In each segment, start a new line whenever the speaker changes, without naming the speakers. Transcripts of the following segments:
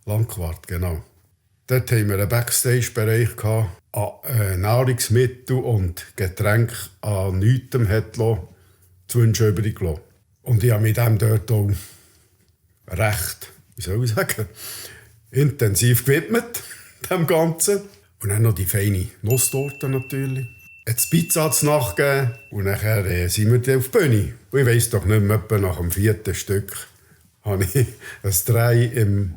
Landquart, genau. Dort hatten wir einen Backstage-Bereich an Nahrungsmittel und Getränke an nichts zu wünschen übrig gelassen. Und ich habe mit dem dort auch recht, wie soll ich sagen, intensiv gewidmet, dem Ganzen. Und dann noch die feine Nusstorte natürlich. Jetzt Pizza zu nachgeben und nachher sind wir dann auf die Bühne. Und ich weiss doch nicht mehr, etwa nach dem 4. Stück habe ich ein Drei im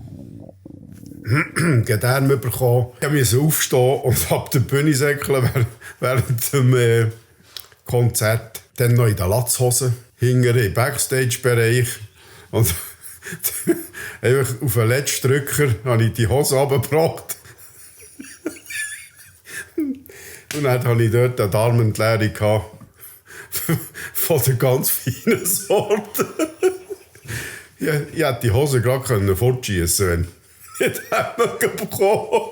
Gedärm bekommen. Ich musste aufstehen und ab der Bühne säckeln während dem Konzert. Dann noch in der Latzhose, hinten im Backstage-Bereich. Und einfach auf den letzten Drücker habe ich die Hose runtergebracht. Und dann hatte ich dort eine Darmentleerung von der ganz feinen Sorte. Ich hätte die Hose gerade fortschießen können, wenn ich die bekommen.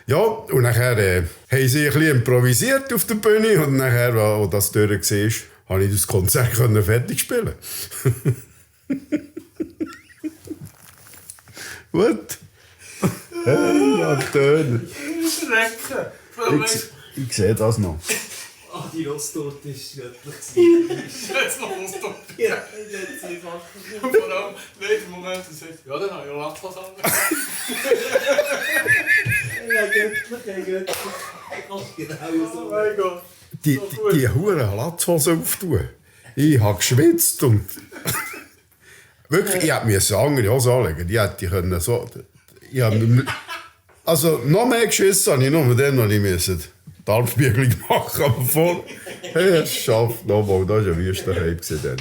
Ja, und nachher haben sie ein bisschen improvisiert auf der Bühne und nachher, als das durch war, konnte ich das Konzert fertig spielen. Gut. Hey, ja, Töner.
Schrecken!
Ich sehe das noch.
Ah, die Nusstorte war göttlich.
Jetzt noch Nusstorte.
Ja, jetzt nicht machen.
Und vor allem, der Moment, du sagst, ja, dann habe ich ja Latzhose an.
Ja, göttlich. Genau so.
Oh mein Gott.
Die Huren Latzhose auftun. Ich habe geschwitzt und... Wirklich, ich hätte mir eine andere Hose anlegen. Die hätte ich können so... Also, noch mehr geschissen habe ich nur dann, als ich die Armspiegelung machen musste. Aber vor... Hey, es schafft nochmal. Das war ein Wüstenhype dann.